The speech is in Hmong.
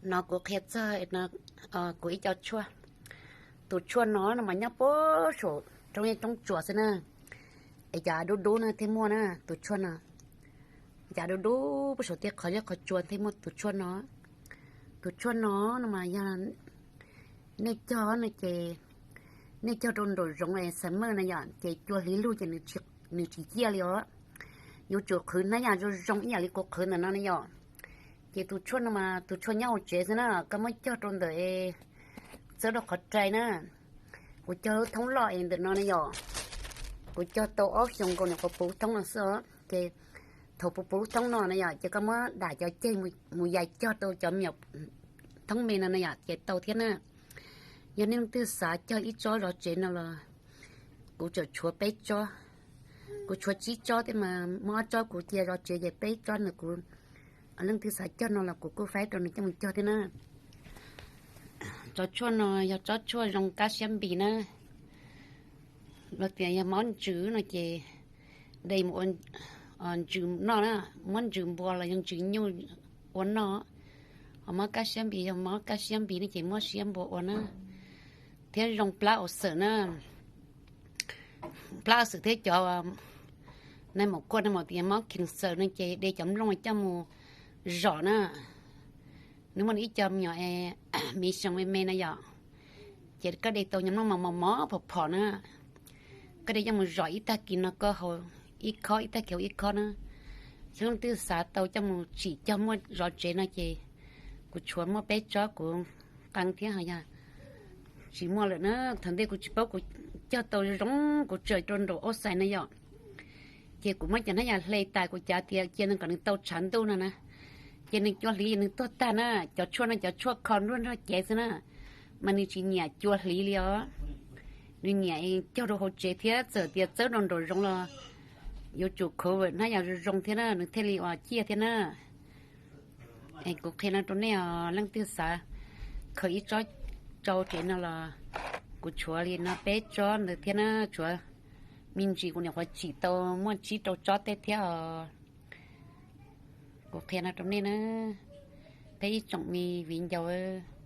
No kuv qhia txog kuv ib co tshuaj. Tus tshuaj no no mas nyob puag saum roob yeej roob tsuas xwb na, es cov dub dub no thiaj muaj na. Tus tshuaj no, cov dub dub puag saum tej qhov nyob qhov tsua thiaj muaj tus tshuaj no. Tus tshuaj no no mas yog nej cog no ces nej cog rau nraum zoov es summer na yom, ces cua hliv lug ces nws tsis ciaj li os. Yuav tsum qhwv hnab yam zoo zoo ib yam li kuv qhwv ntawm no na yom. Ces tus tshuaj no mas tus tshuaj nyob hauv tsev xwb na, koj muab cog rau ntawm txawb rau qhov rai na. Kuv cog lub thoob loj es ntawm no na yom, kuv cog tau ob xyoos nkaus nyuam qhuav puv thoob no xwb os. Ces thaum puv puv lub thoob no na yom, ces koj muab dam cov ceg mus yais cog rau cov me nyuam thoob me no na yom, ces tau thiab na. Yog nej leej twg xav cog ib tsob zov tsev no los kuv tseem tshuav peb tsob. Kuv tshuav tsib tsob thiab mas muaj ob tsob kuv cia zov tsev, ces peb tsob ntawd kuv, leej twg xav cog no los kuv kuj faib rau nws coj mus cog thiab na. Tsob tshuaj no yog tsob tshuaj zoo kab siab npis na. Los tias yog mob ntsws no ces de mus ua ntsws noj na, muab ntsws npua los yog ntsws nyuj ua noj. Ho mob kab siab npis, yog mob kab siab npis no ces muab siab npua ua na. Thiab zoo plab ua xwm na. Plab ua xwm thiab cov nais maum kuaj, nais maum tias mob khees xaws no ces de cov nplooj coj mus zom na. Nws muaj ib co me nyuam miv xyoo me me na yom, ces koj de tau cov nplooj mos mos mos phom phom na, koj de coj mus zom ib tag kis no koj haus ib khob, ib tag kis haus ib khob na. Yog leej twg xav tau coj mus tsim cog muaj zov tsev no ces kuv tshuav muaj peb tsob kuv qee thiab, ho yog tsis muaj lawm na, thaum ntej kuv tsis paub, kuv cog tau zoo, kuv tsaws rau nraum ub xais na yom. Ces kuv muab cov hnab yam hle tas, kuv cav tias cia nws kom nws tau tshav ntuj no na, ces nws cua hliv nws tuag tag na. Cov tshuaj no cov tshuaj kho nruab nrog cev xwb na, mas nws tsis nyiam cua hliv li os. Nws nyiam cog rau hauv tsev thiab txawm tias txawb rau nraum zoov los yuav tsum cover hnab yam zoo zoo thiab na, nws thiaj li ua ciaj thiab na. Es kuv qhia no rau nej os, leej twg xav khaws ib tsob tsau tsev no los kuv tshuav li no peb tsob ntawd thiab na, tshuav me ntsis kuv nyuam qhuav tsim tau muaj tsib rau tsob tej thiab os. Kuv qhia no rau nej na, peb ib tsoom me viv ncaus.